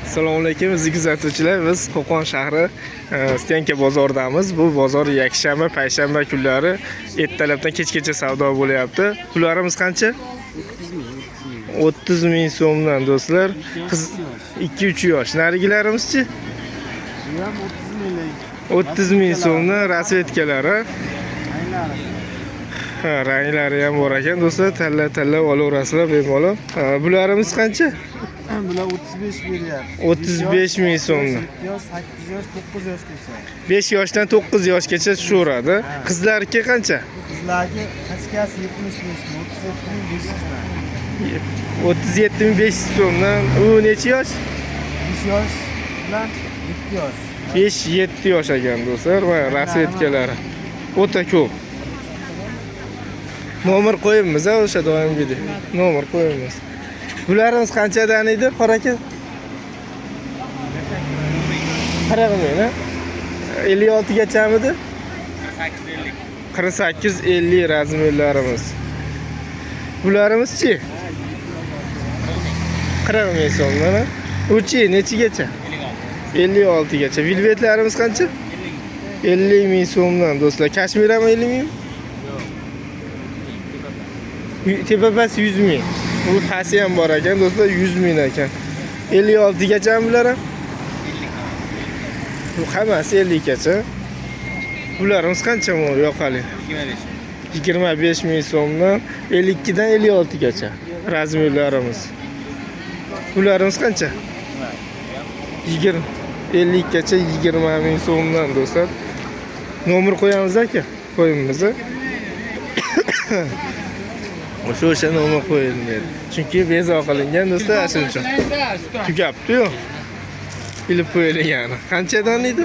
Assalomu alaykum, bizni kuzatuvchilar. Biz Qo'qon shahri Stenka bozoridamiz. Bu bozor yakshanba, payshanba kunlari ertalabdan kechgacha savdo bo'lyapti. Pullarimiz qancha? 30 ming so'mdan, do'stlar. Qiz 2-3 yosh. Narigilarimizchi? Bu ham 30 minglik. 30 ming so'mdan расцветка lari. Ranglari. Ha, ranglari ham bor ekan, do'stlar. Tanlab-tanlab olaverasizlar bemalol. Ha, bularimiz qancha? Bular 35 beryapti. 35 ming so'mdan. 7 yosh, 8 yosh, 9 yoshgacha. 5 yoshdan 9 yoshgacha tushaveradi. Qizlarniki qancha? Qizlarga pachkasi 75 ming, 37 ming 500 dan. 37 500 so'mdan. U necha yosh? 5 yosh bilan 7 yosh. 5-7 yosh ekan, do'stlar. Va расцветка lari o'ta ko'p. Nomer qo'yamiz, a, o'sha doimgidek. Nomer qo'yamiz. Bularimiz qanchadan edi, qora aka? 40 ming, a? 56 gachamidi? 48 50 размер larimiz. Bularimiz-chi? 40 ming so'mdan, a? Uchi nechagacha? 56 gacha. Velvetlarimiz qancha? 50 ming so'mdan, do'stlar. Kashmir ham 50 ming? Yo'q. Tepa past 100 ming. Bu pasti ham bor ekan, do'stlar, 100 ming ekan. 56 gacha bular ham? Bu hammasi 50 gacha. Bularimiz qancha bu yoqali? 25 ming so'mdan, 52 dan 56 gacha размер larimiz. Bularimiz qancha? 20 50 gacha 20 ming so'mdan, do'stlar. Nomer qo'yamiz, aka? Qo'yamiz. O'sha nomer qo'yilmaydi. Chunki bezor qilingan, do'stlar, shuning uchun. Tugabdi-yu. Ilib qo'yilgani. Qanchadan edi?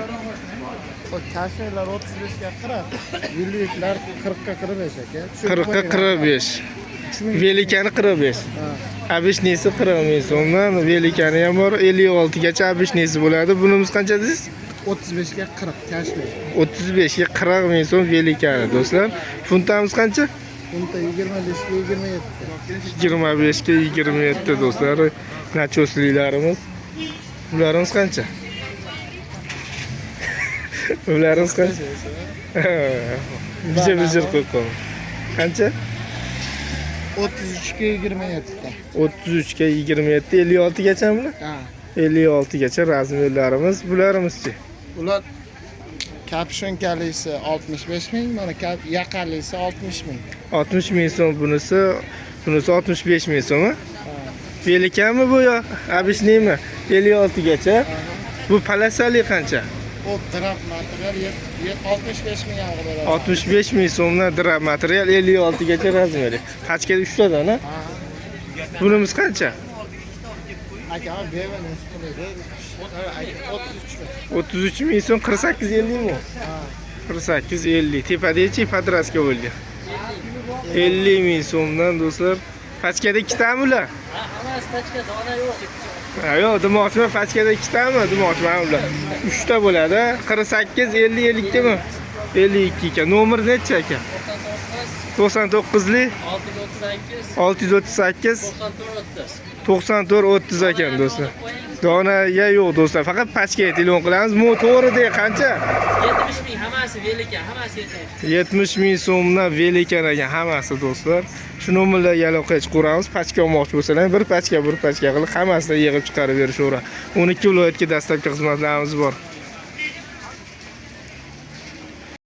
Kashmirlar 35 ga 40, velvetlar 40 ga 45 aka. 40 ga 45. Великан i 45. Обычный si 40 ming so'mdan, великан i ham bor, 56 gacha обычный si bo'ladi. Bunimiz qancha dedingiz? 35 ga 40 kashmir. 35 ga 40 ming so'm великан i, do'stlar. Funtamiz qancha? Funta 25 ga 27. 25 ga 27, do'stlar. Начёс lilarimiz. Bularimiz qancha? Bularimiz qancha? Bijir bijir qo'yib qo'ying. Qancha? 33 ga 27 ta. 33 ga 27, 56 gachami bular? Ha. 56 gacha размер larimiz. Bularimiz-chi? Ular капюшонка lisi 65 ming, mana yaqalisi 60 ming. 60 ming so'm bunisi, bunisi 65 ming so'm. A? Великан mi bu yo обычный mi? 56 gacha. Bu полоса li qancha? O drap material 65 ming olib beradi. 65 ming so'mdan drap material, 56 gacha размер i. Pachkada 3 tadan, a? Bunimiz qancha? Aka, beva nesi 33 ming. 33 ming so'm, 48 50 mi? 48 50. Tepadachi подростка bo'lgan. 50 ming so'mdan, do'stlar. Pachkada ikkitami ular? Hammasi pachka, dona yo'q. Ha, yo'q, demoqchiman, pachkada ikkitami? Demoqchiman ular. Uchta bo'ladi. 48 50 52 mi? 52 ekan. Nomer necha aka? 99 99lik 638 638 94 30. 94 30 ekan, do'stlar. Donaga yo'q, do'stlar, faqat pachkaga telefon qilamiz. Bu to'g'ri qancha? 70 ming hammasi великан, hammasi 70. 70 ming so'mdan великан ekan hammasi, do'stlar. Shu nomerlarga aloqaga chiqaveramiz. Pachka olmoqchi bo'lsalar, bir pachka, bir pachka qilib hammasini yig'ib chiqarib berishaveradi. 12 viloyatga доставка xizmatlarimiz bor.